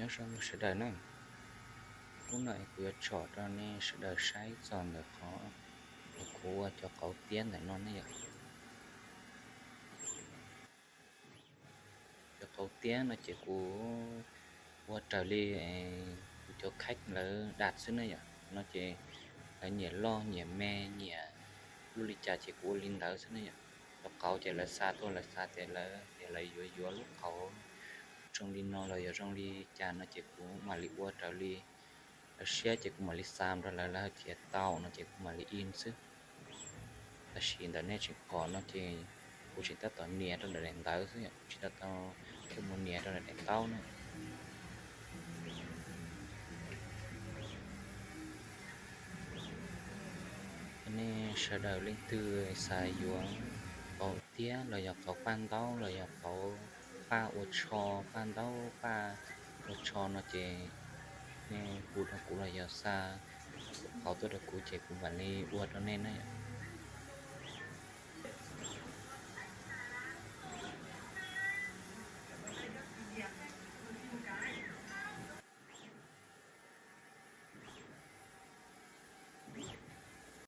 Nyob zoo sawv daws na, hnub no kuv yuav tsom rau nej sawv daws saib txog ntawm qhov uas kuv ua cov qauv tiab ntawm no ne yom. Cov qauv tiab no ces kuv ua raws li kuv cov khaib lawv dam xwb ne yom. No ces lawv nyiam loj nyiam me nyiam lub li cas ces kuv ua li ntawd xwb ne yom. Cov qauv ces lawv xa tuaj lawv xav tias lawv, tias lawv yuav yuav lub qauv zoo li no los yog zoo li cas no ces kuv mam li ua raws li lawv siab ces kuv mam li xa rau lawv, lawv hais tias tau no ces kuv mam li in xwb. Tab sis ntawm nej tseem pom no ces kuv tseem tab tom nias rau ntawm daim ntawv xwb yom, kuv tsis tau tau tuaj mus nias rau ntawm daim ntaub na. Nej sawv daws leej twg xav yuav qauv tiab los yog qauv paj ntaub los yog qauv paj ua tsho, paj ntaub paj ua tsho no ces nej hu rau kuv los yog xa qauv tuaj rau kuv ces kuv mam li ua rau nej na.